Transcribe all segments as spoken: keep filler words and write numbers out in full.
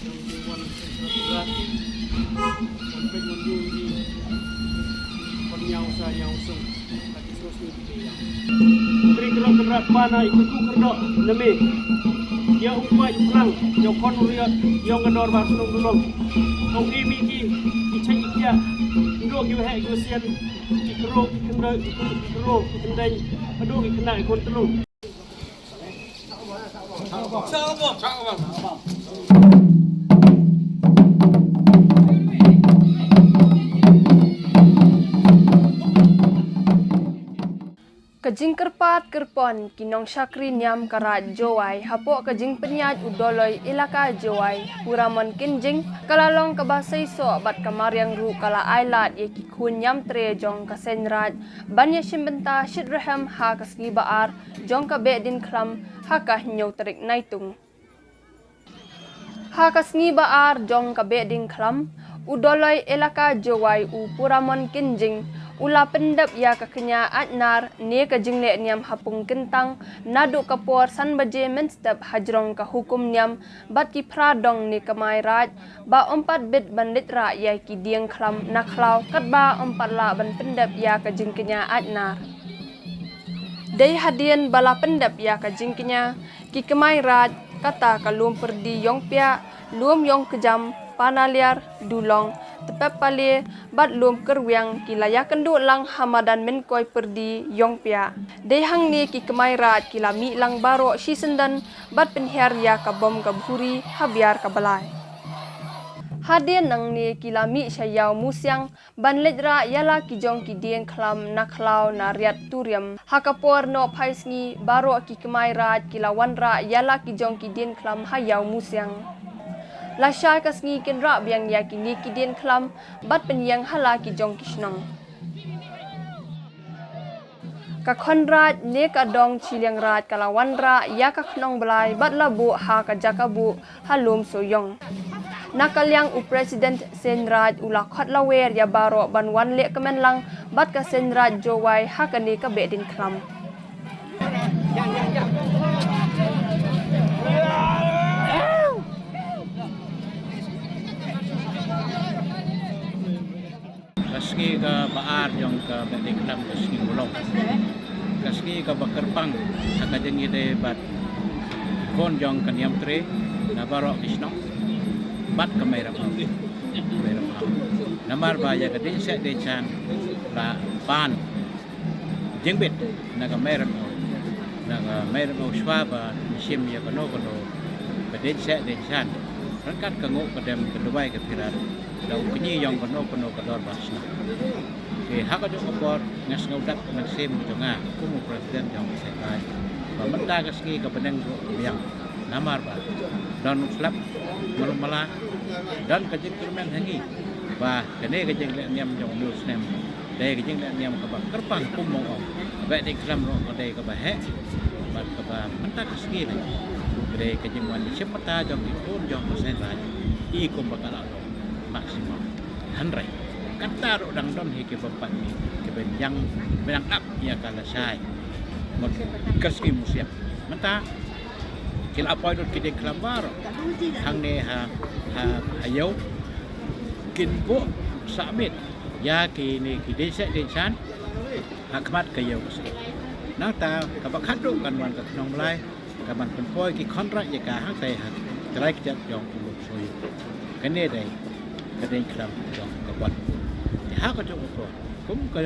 Tri Kynrad Kpa na i Kyrkhu Kyrdoh na me. Ïa u Kpa i Prang, ïa u Khon u Riat, ïa u Nga Dorbar Shnong Dulong. Ong i mi ki, ki chai i kiak, ndu ki waheh ki wasian, ki kro ki kyndai, ki kro ki kyndai, adu ki khynnah ki khun tyllung. Ka jingkyrpad kyrpon ki nongshakri niam ka Raid Jowai hapoh ka jingpynïaid u Doloi Elaka Jowai, Puramon Kynjing, ka la long kaba seisoh bad ka mariang ruh ka la ailad ïa ki khun niam tre jong ka Seiñ Raid ban ïashim bynta shitrhem ha ka sngi Ba-ar jong ka Behdieñkhlam ha ka hynñiew tarik Naitung. Ha ka sngi Ba-ar jong ka Behdieñkhlam, u Doloi Elaka Jowai u Puramon Kynjing u la pyndep ïa ka kñia Aitnar ne ka jingleh niam ha pung kyntang naduh ka por san baje mynstep hajrong ka hukum niam bad ki phra dong ne Kmai Raid ba ym pat bit ban leit rah ïa ki diengkhlam na khlaw katba ym pat lah ban pyndep ïa ka jingkñia Aitnar. Dei hadien ba la pyndep ïa ka jingkñia, ki Kmai Raid kata ka Lum Pyrdi Ïongpiah, Lum Ïongkjam, Panaliar, Dulong, Tpep Pale bad Lum Kyrwiang ki la ïakynduh lang ha madan Mynkoi Pyrdi Ïongpiah. Dei hangne ki Kmai Raid ki la mih lang baroh shisyndon bad pynhiar ïa ka bom ka bhuri ha biar ka Blai. Hadien nangne ki la mih sha Ïaw Musiang ban leit rah ïa la ki jong ki diengkhlam na khlaw na Riat Turiam. Ha ka por nohphai sngi baroh ki Kmai Raid ki la wanrah ïa la ki jong ki diengkhlam ha Ïaw Musiang. Lashai ka sngi kin rah biang ïa kine ki diengkhlam bad pynïeng ha la ki jong ki shnong. Ka Khon Raid ne ka Dong Chiliang Raid ka la wanrah ïa ka Khnong Blai bad la buh ha ka jaka buh ha Lum Sohiong. Na ka liang u President Seiñ Raid u la khot lawer ïa baroh ban wan leh kmen lang bad ka Seiñ Raid Jowai ha kane ka Behdieñkhlam. Ka sngi kaba ar jong ka Behdieñkhlam ka sngi Mulong. Ka sngi kaba kyrpang ha ka jingïadei bad khun jong ka niam tre na baroh ki shnong bad ka Mei Rap Au. Mei Rap Au. Namar ba ïa ka dien seh dien shan la pan jingbit na ka Mei Rap Au, na ka Mei Rap Au shuwa ba shim ïa kano kano ka dien seh dien shan. Ryngkat ka nguh ka dem ka duwai ka phirat da u kñi ïong kano kano ka dorbar shnong. Te ha kajuh ka por nga sngewdap ka mynsiem jong nga kum u president jong ka Seiñ Raid ba mynta ka sngi ka bneng ruh ka biang. Namar ba don u slap malu mala, don ka jingkyrmen ha ngi ba kane ka jingleh niam jong u snem dei ka jingleh niam kaba kyrpang kum ma u ong. Ka Behdieñkhlam ruh ka dei kaba heh bad kaba mynta ka sngi ne ka dei ka jingwan shim bynta jong ki khun jong ka Seiñ Raid i kumba ka la long maximum. Hynrei kata ruh dang don hi kiba pat ni kiba yang, ba dang ap ïa ka lashai. Mut ka sngi Musiang mynta ki la poi lut ki diengkhlam baroh hangne ha, ha, ha Ïew. Kin buh sah miet ïa kine ki dien seh dien shan ha khmat ka Ïew ka sngi. Nangta kaba khatduh kan wan ka Khnong Blai, ka ban pynpoi ki khon raid ïa ka hangtai ha trai kjat jong u Lum Sohiong. Kane dei ka diengkhlam jong ka Bot. Te ha kajuh ka por kum ka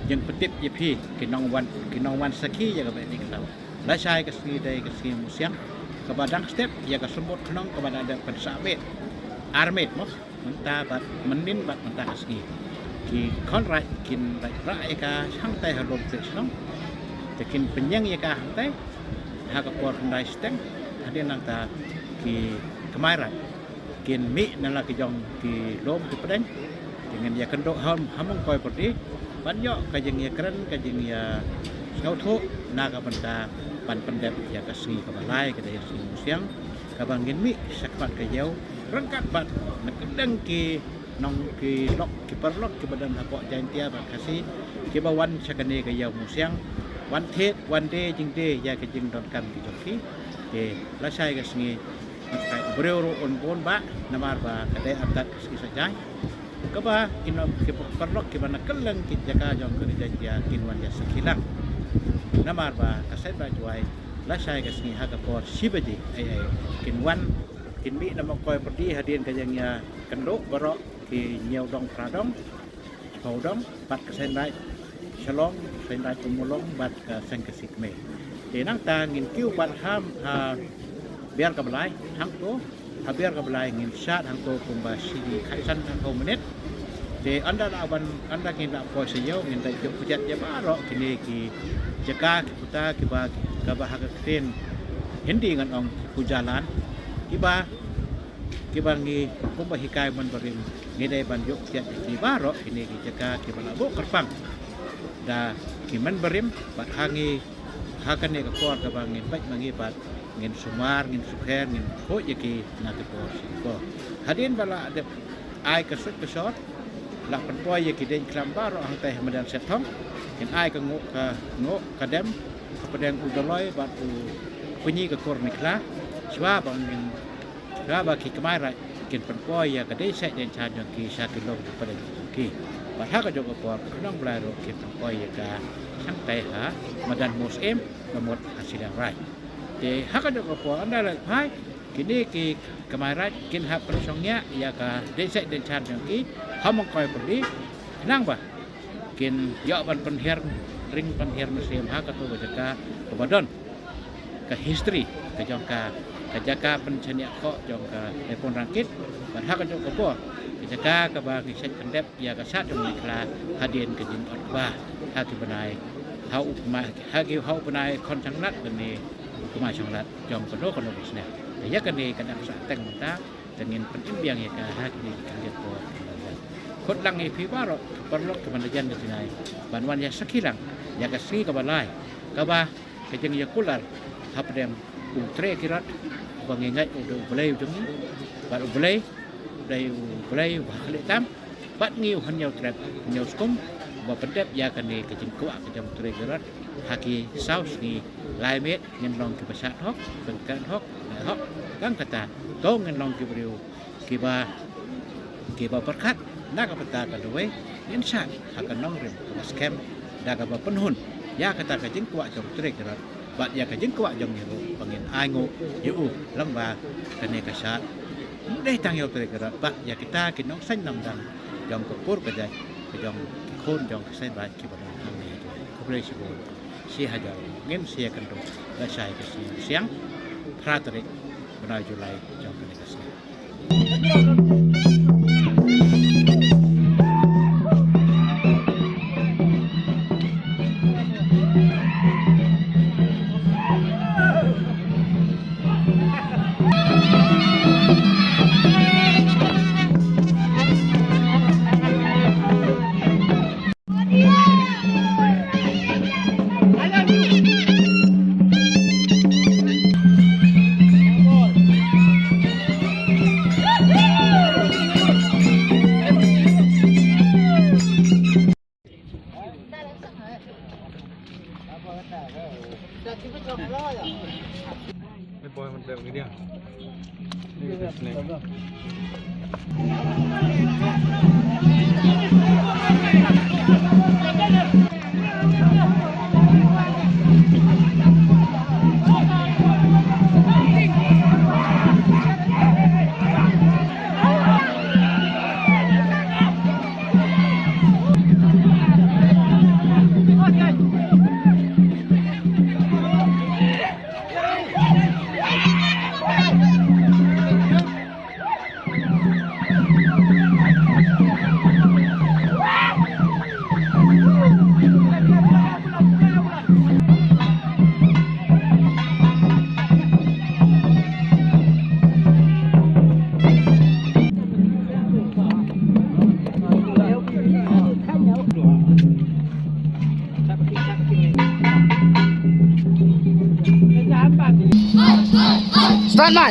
jingpyntip ïa phi ki nongwan, ki nongwan sakhi ïa ka Behdieñkhlam. Lashai ka sngi dei ka sngi Musiang kaba dang step ïa ka symbud khnong kaba dang dep pynsah miet, ar miet mo. Mynta bad mynnin bad mynta ka sngi ki khon raid kin raid rah ïa ka hangtai ha lum pdeng shnong. Te kin pynïeng ïa ka hangtai ha ka por khyndai shiteng. Hadien nangta ki Kmai Raid kin mih na la ki jong ki lum ki pdeng. Te ngin ïakynduh ha, ha Mynkoi Pyrdi ban ïoh ka jingïakren, ka jingïasngewthuh na ka bynta ban pyndep ïa ka sngi kaba lai ka dei ka sngi Musiang kaba ngin mih shakhmat ka Ïew ryngkat bad na kyndeng ki nong ki lok ki paralok kiba don hapoh Jaintia bad Khasi kiba wan sha kane ka Ïew Musiang, wan thied wan die jingdie ïa ka jingdonkam ki jong ki. Te lashai ka sngi Ngi tharai u briew ruh un bun bah, namar ba ka dei artat ka sngi Saitjaiñ kaba ki nong ki paralok kiba na kylleng ki jaka jong ka ri Jaintia kin wan ïa sakhi lang. Namar ba ka Saitbah Jowai lashai ka sngi ha ka por shi baje eiei kin wan, kin mih na Mawkoi Pyrdi hadien ka jingïakynduh baroh ki hynñiew dong phra dong, shiphew dong, bad ka Seiñraij Shillong, Seiñraij Ummulong bad ka Seng Khasi Kmie. Te nangta ngin kiew pat ha, ha Biar Kaba Lai hangto. Ha Biar Kaba Lai ngin shad hangto kumba shi khatsan hangto minit. Te ynda la wan, ynda ngin la poi sha ïew, ngin da ïoh pjat ïa baroh kine ki jaka ki puta kiba, kaba ha ka ktien Hindi ngan ong ki puja land, kiba, kiba ngi kumba hikai mynbarim ngi dei ban ïoh pjat ïa ki baroh kine ki jaka kiba la buh kyrpang da ki mynbarim. Bad ha ngi, ha kane ka por kaba ngin peit ma ngi pat, ngin sumar, ngin sukher, ngin khuid ïa ki na ka por sha ka por. Hadien ba la dep ai ka suk ka sor, la pynpoi ïa ki deiñ khlam baroh hangtai ha madan Sep Thong. Ngin ai ka nguh, ka nguh ka dem hapdeng u Doloi bad u Pynïaid ka Kur Mekhla. Shuwa ba ngin, shuwa ba ki Kmai Raij kin pynpoi ïa ka dei sait dei shan jong ki sha ki lum ki pdeng jong ki. Bad ha kajuh ka por ki nong Blai ruh kin pynpoi ïa ka hangtai ha madan Mawsyiemlieh, ka mut ha Shiliang Raij. Te ha kajuh ka por ynda la phai, kine ki Kmai Raij kin hap pynshong ïa, ïa ka dei sait dei shan jong ki ha Mawkoi Pyrdi, khnang ba kin ïoh ban pynhiar ring pynhiar mynsiem ha kato ka jaka kaba don ka history ka jong ka, ka jaka pynshaniah khoh jong ka Ïakhun Rangkit. Bad ha kajuh ka por ka jaka kaba ngi shait pyndep ïa ka shad jong u Mekhla hadien ka jingot kba ha ki bnai, ha u Kmai, ha ki, ha u bnai Khonshanglad bad ne u Kmai Shanglad jong kano kano ka snem. Te ïa kane ka dang sah teng mynta, te ngin pynim biang ïa ka ha kine ki khyndiat por. Khot lang ïa phi baroh paralok kiba na jan na jingai ban wan ïa sakhi lang ïa ka sngi kaba lai kaba ka jingïakular hapdeng u Trekirot, uba ngi ngeit u dei u Blei u jong ngi, bad u Blei u dei u Blei uba ha khlieh tam, bad ngi u Hynñiewtrep Hynñiewskum uba pyndep ïa kane ka jingkwah ka jong u Trekirot. Ha ki saw sngi lai miet ngin long kiba shad hok, pynkan hok, neh hok. Tang kata, to ngin long ki briew kiba, kiba pyrkhat na ka bynta ka lawei, ngin shad ha ka nongrim kaba skhem da kaba pynhun ïa kata ka jingkwah jong u Trekirot bad ïa ka jingkwah jong ngi ruh ba ngin ainguh ïa u, lyngba kane ka shad. Ym dei tang ïa u Trekirot bad ïa kita ki nongseng namdang jong ka kur ka jait ka jong ki khun jong ka Seiñraij kiba don hangne. Khublei shibun. Shi hajar ngin sa ïakynduh lashai ka sngi Siang, phra tarik bnai July jong kane ka snem. Stand by.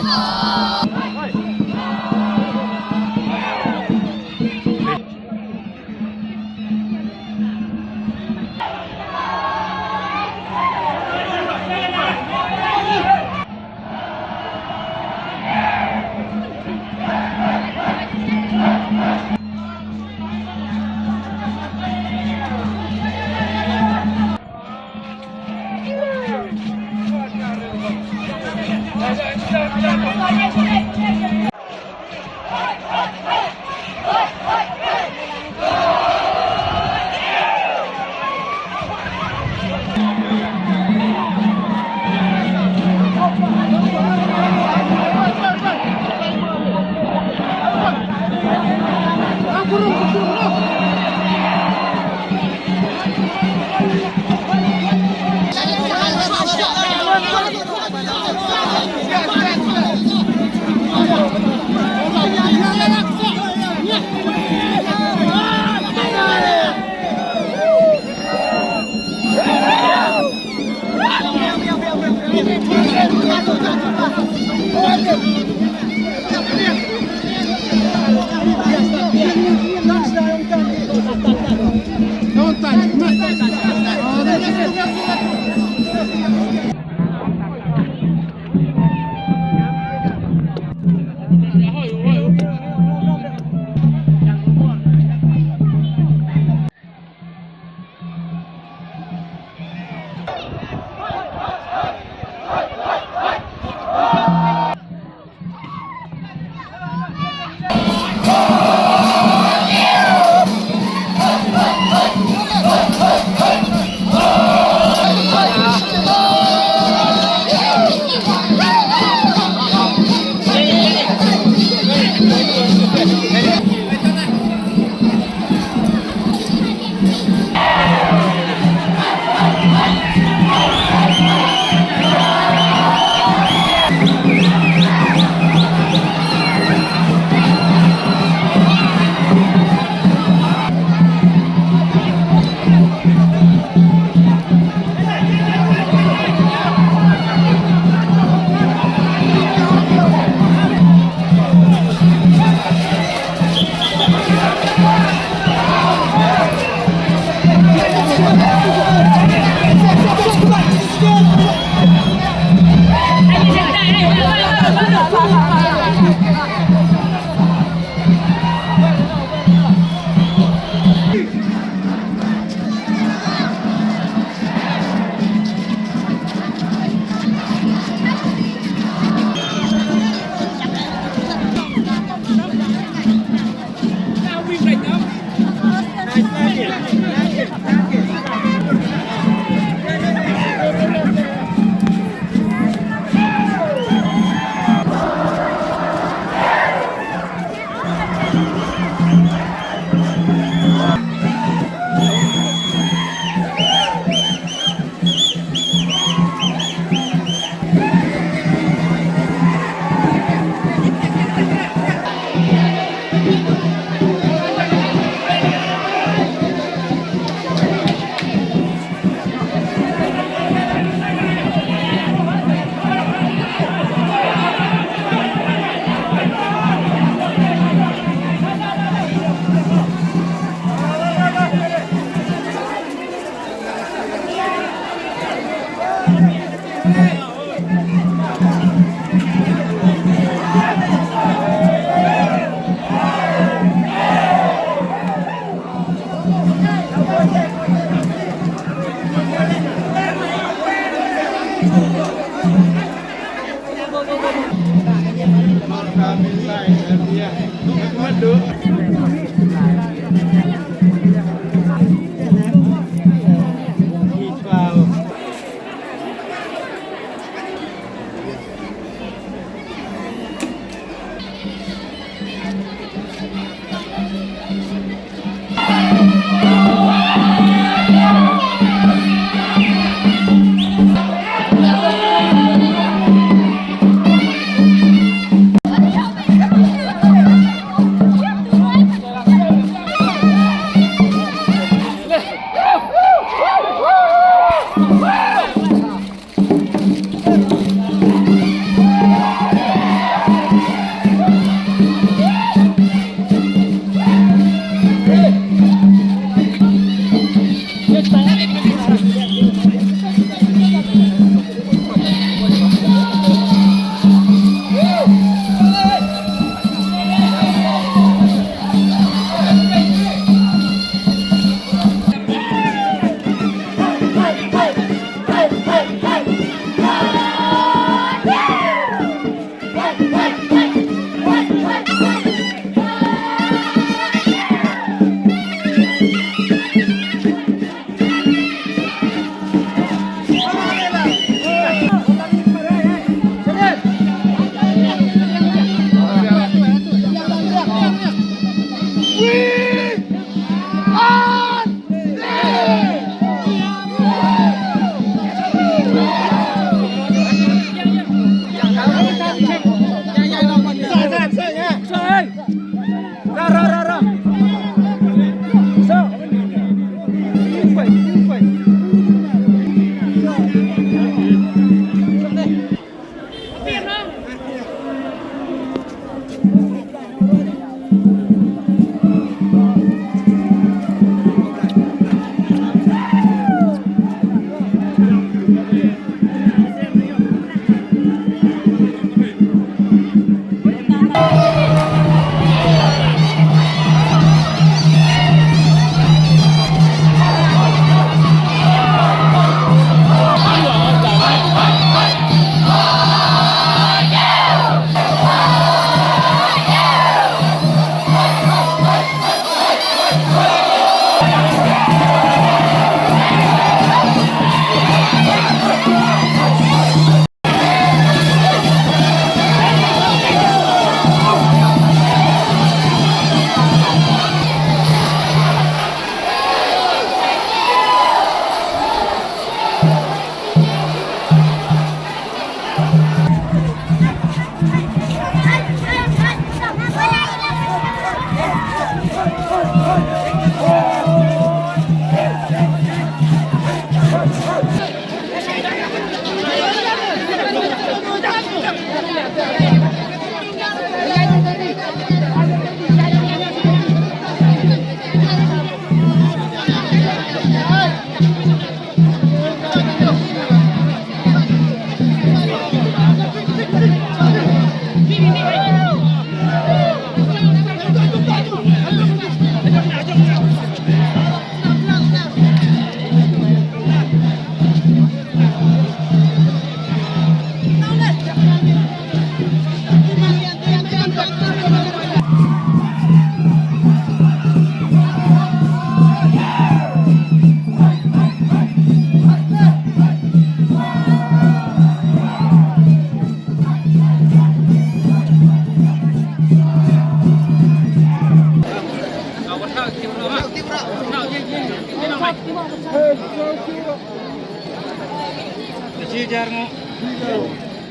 Jar ngo.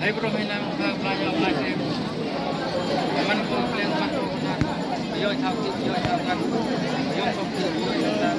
Hai bro, hai nang, ha, belanja online. Man ko plan, man ko plan. Yo, tau ki, yo, tau kan. Yo, tau ki, yo, tau kan.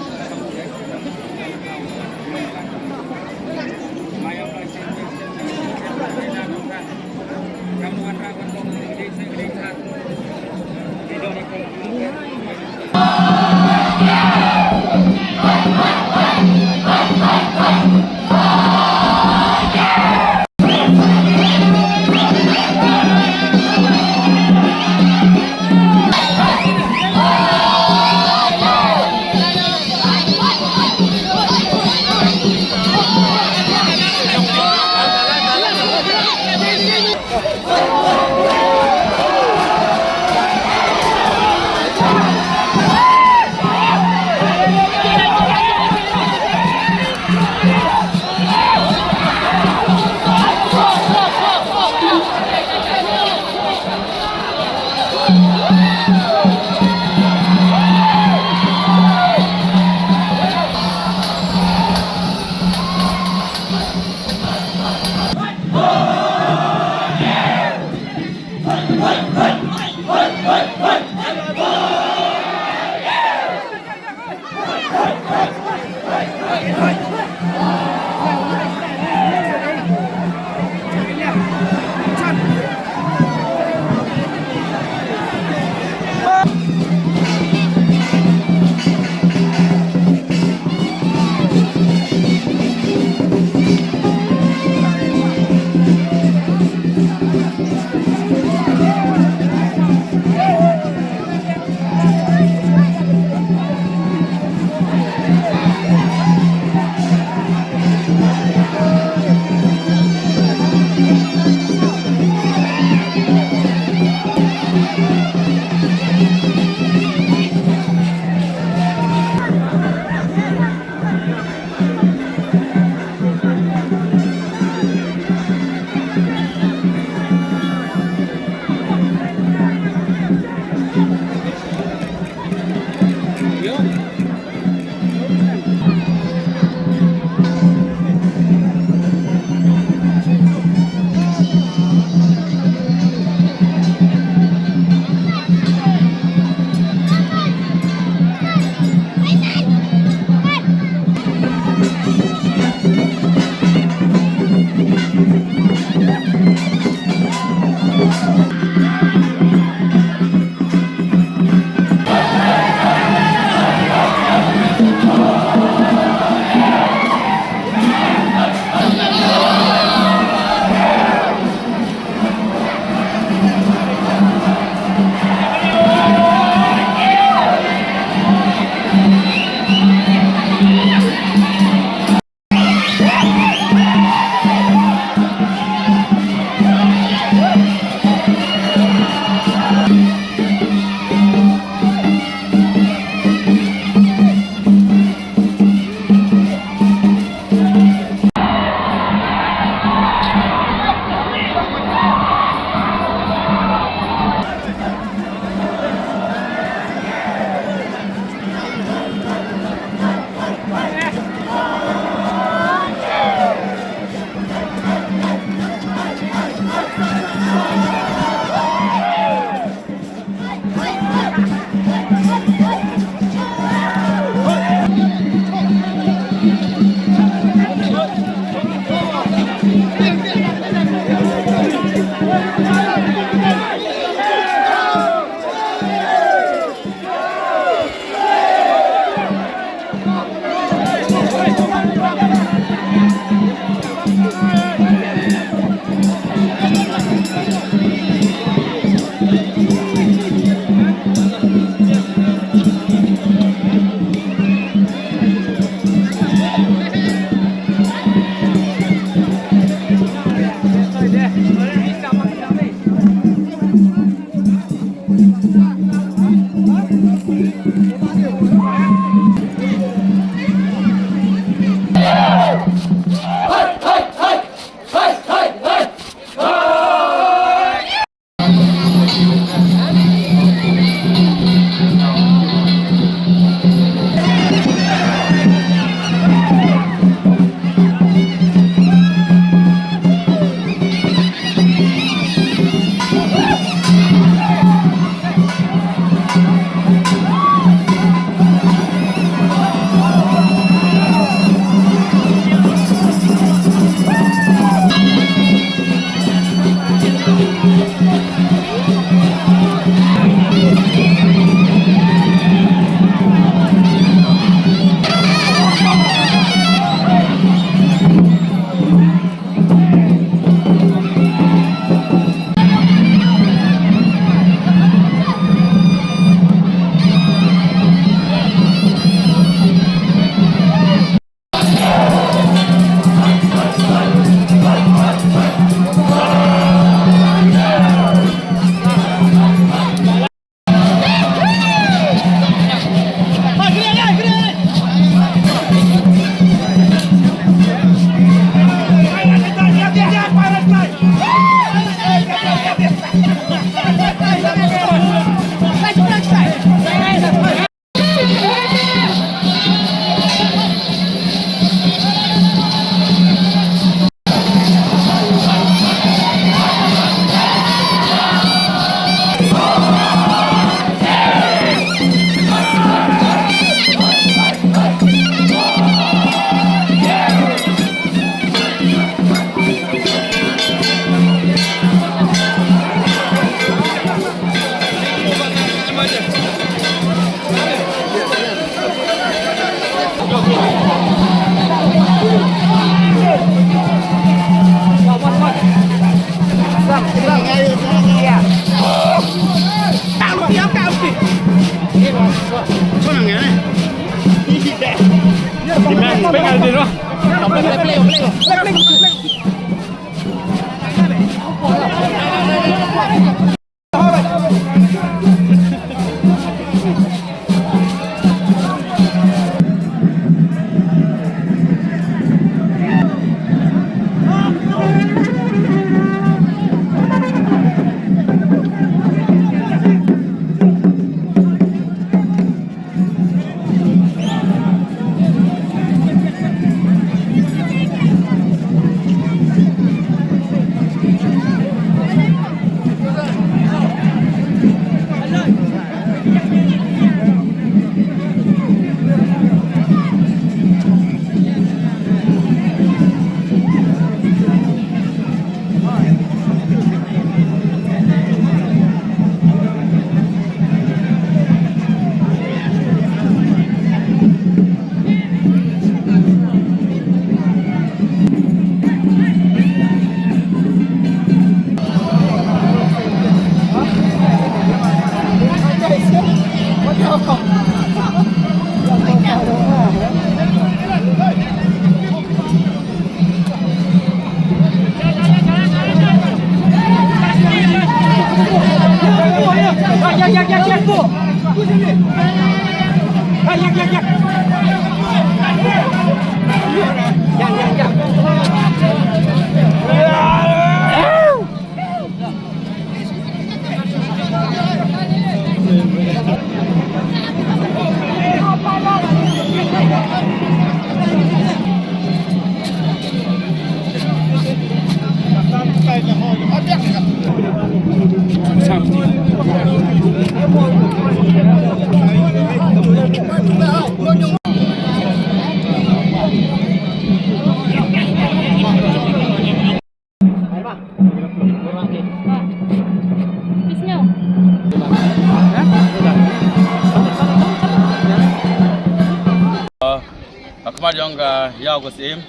Ha khmat jong ka Ïaw ka Syiem,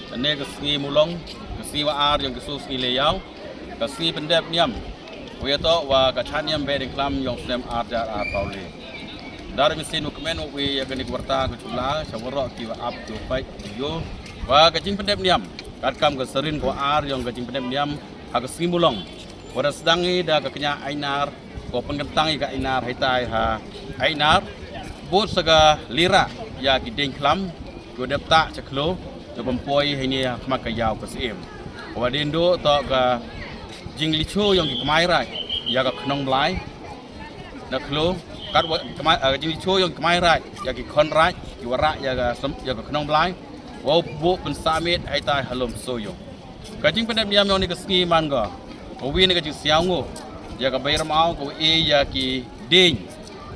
kane ka sngi Mulong, ka sngi wa ar jong ki shu sngi leh ïaw, ka sngi pyndep niam. Wa ïa to wa ka chad niam Behdeiñkhlam yong snem ar hajar ar phaw le. Dar mynsiem u kmen u wi ïa kane ka warta ka chula sha waroh ki wa ap ki wa pait ki yo. Wa ka jingpyndep niam katkam ka sarin ka wa ar yong ka jingpyndep niam ha ka sngi Mulong. Wa da sdang i da ka kñia Ainar, ko pynkyntang i ka Ainar, haitai ha Ainar bud sa ka lira ïa ki deiñ khlam ko dep ta cha khloo, to pynpoi haini ha khmat ka Ïaw ka Syiem. Wa dien do to ka jinglitho yong ki kmai raij ïa ka khnong blai na khloo, kat wa kmai, eh, jinglitho yong ki kmai raij ïa ki khon raij ki wa rah ïa ka sem-, ïa ka khnong blai. Wa u buh pynsah miet haitai ha lum Sohiong. Ka jingpyndep niam yong kane ka sngi man ka, ka wi na ka jingsñiawngooh ïa ka Bei Ramaw ka wa e ïa ki deiñ,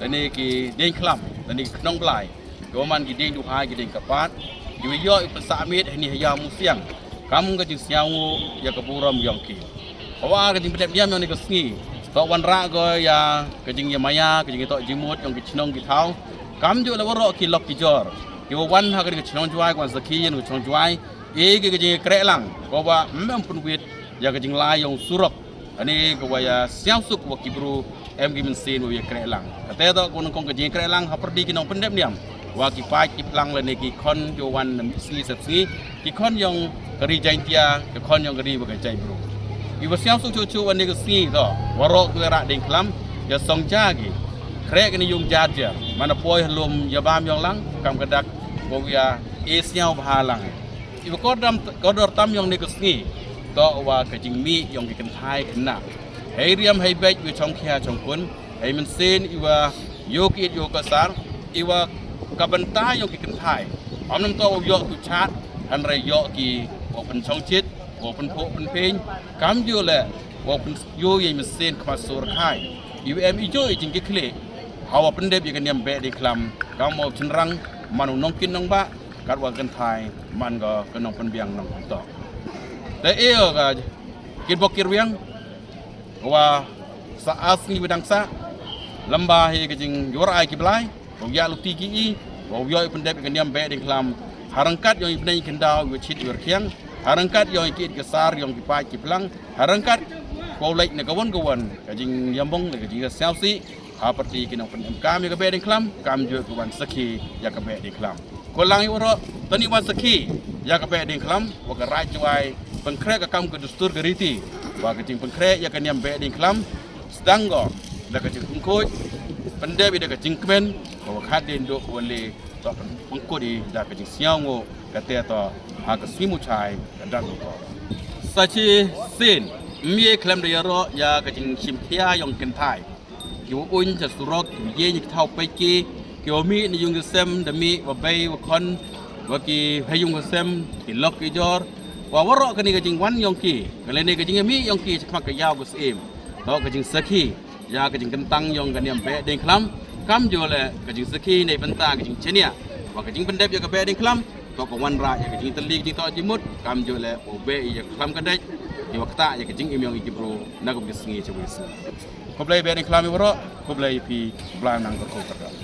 lane ki deiñ khlam, lane ki khnong blai, ka wa man ki deiñ duhai, ki deiñ kyrpad, ki wa ïoh i pynsah miet haini ha Ïaw Musiang kam ka jingsñiawngooh ïa ka burom yong ki. Ka wa ar ka jingpyndep niam yong kane ka sngi Toh wanrah ko ïa ka jingïamaya, ka jingïatoh jingmut yong ki chnong ki thaw. Kamjooh la waroh ki lok ki jor ki wa wan ha ka chnong Jwai, wan sakhi ïa ka chnong Jwai. E ki ka jingïakhreh lang ko wa mem pynwit ïa ka jinglai yong surok. Ani ka wa ïa siaw suk wa ki bru em ki mynsiem wa ïakhreh lang. Kata toh ko nang kong ka jingïakhreh lang ha pyrdi ki nongpyndep niam wa ki paid ki phlang lane ki khon ki wan na mih sngi sep sngi, ki khon yong ka ri Jaintia, ki khon yong ka ri wa ka Jaibru. Iwa siaw suk chuh chuh wan ne ka sngi toh waroh ki rah ding khlam ïa song ja ki khreh ka ni yung jar jar. Mana poi halum ïa bam yong lang kam ka dak wa ïa e siaw bha lang. Iwa kordam kordor tam yong ne ka sngi toh wa ka jingmih yong ki kynthai khynnah. Hei riam hei bej wi chong khia chong kun, hei mynsiem iwa yo ki it yo ka sar, iwa ka bynta yong ki kynthai. Am nam toh wa yo tu chat, han rai yo ki wa pynchong chit, wa pynphuh pynpeng, kamjooh le wa pyn yo ye mynsiem khmat sur khai. Iwa em i jo i jing ki khle hawa pyndep i ka niam beh ding khlam kam wa chynrang man u nongkin nongbah, kat wa kynthai man ko ka nongpynbiang nongpyntoh. Te e ka kit bok kit wiang wa sa as ngi bidang sa lamba hi ka jing yor ai ki blai, wa ïa luti ki i, wa ïa pyndep ka niam beh ding khlam. Harangkat yong i bneng ki ndaw ïa chit ïa khiang, harangkat yong i ki it ka sar yong ki paid ki phlang, harangkat wa lek ne ka wan ka wan ka jing yambong ne ka jing siaw si. Ha pyrdi ki nongpyndep kam ïa ka beh ding khlam, kamjooh ka wan sakhi ïa ka beh ding khlam. Ko lang ïa waroh tani wan sakhi ïa ka beh ding khlam wa ka Raij Jwai pynkhreh ka kam ka dustur ka riti wa ka jingpynkhreh ïa ka niam beh ding khlam. Sdang ko da ka jingpynkhuid, pyndep i da ka jingkmen, ko wa khat din duk wa le toh pynkut i da ka jingsiaw ngo. Kata toh ha ka sngi Muchai ka dak ko sa chi sin mie khlem da ïaroh ïa ka jingshim khia yong kynthai. Ki wa uin cha surok, ki wa ye ni ki thaw peit ki, ki wa mih ni yung ki sem da mih wa bei wa khon wa ki hei yung ki sem, ki lok ki jor. Wa waroh ka ni ka jingwan yong ki, ka le ni ka jingmih yong ki cha khmat ka yaw ka sim. Toh ka jingsakhi ïa ka jingkyntang yong ka niam beh ding khlam, kamjooh le ka jingsakhi ne bynta ka jingchenia wa ka jingpyndep ïa ka beh ding khlam. Toh ka wanrah ïa ka jingtylli ka jingtoh jingmut, kamjooh le u beh ïa ka khlam ka dej, ïa wa kata ïa ka jingim yong i ki bru na ka sngi cha wi sngi. Khublei beh ding khlam i waroh, khublei phi bla nang ka khum ka.